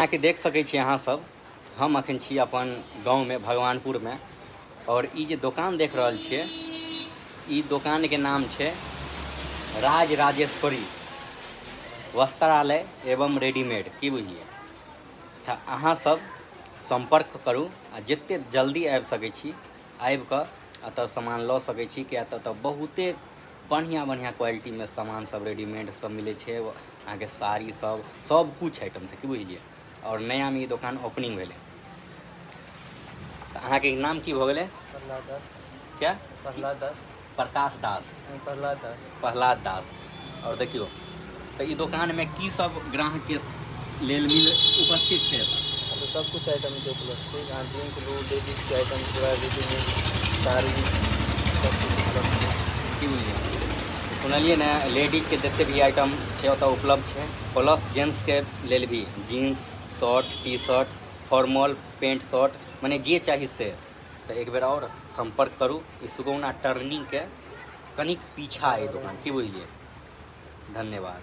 अहाँके देख सकै छी अहाँ सब, हम अखन छी अपन गाँवमे भगवानपुरमे और ई जे दोकान देख रहल छियै, ई दोकानके नाम छै राज राजेश्वरी वस्त्रालय एवं रेडीमेड। की बुझलियै? तऽ अहाँ सब सम्पर्क करू आ जते जल्दी आबि सकै छी आबि कऽ एतऽ सामान लऽ सकै छी, किया तऽ एतऽ बहुते बढ़िआँ बढ़िआँ क्वालिटीमे सामान सब रेडीमेड सब मिलै छै। अहाँके साड़ी सब सब कुछ आइटम छै, की बुझलियै? आओर नयामे ई दोकान ओपनिंग भेलै। तऽ अहाँके नाम की भऽ गेलै? प्रहलाद दास। क्या? प्रहलाद दास। प्रकाश दास। प्रहलाद दास। प्रहलाद दास। आओर देखियौ तऽ ई दोकानमे की सब ग्राहकके लेल मिल उपस्थित छै एतऽ? तो सब कुछ आइटम छै उपलब्ध छै। अहाँ जीन्स लू, लेडीजके आइटम पूरा रेडीमेड साड़ी सब कुछ उपलब्ध छै। की बुझलियै? सुनलियै ने, लेडीजके जते भी आइटम छै ओतऽ उपलब्ध छै, प्लस जेंट्सके लेल भी jeans, shirt, T shirt, formal, pant shirt, मने जे चाही से। तऽ एक बेर आओर सम्पर्क करू। ई सुगौना टर्निंगके कनिक पीछा अइ दोकान, की बुझलियै? धन्यवाद।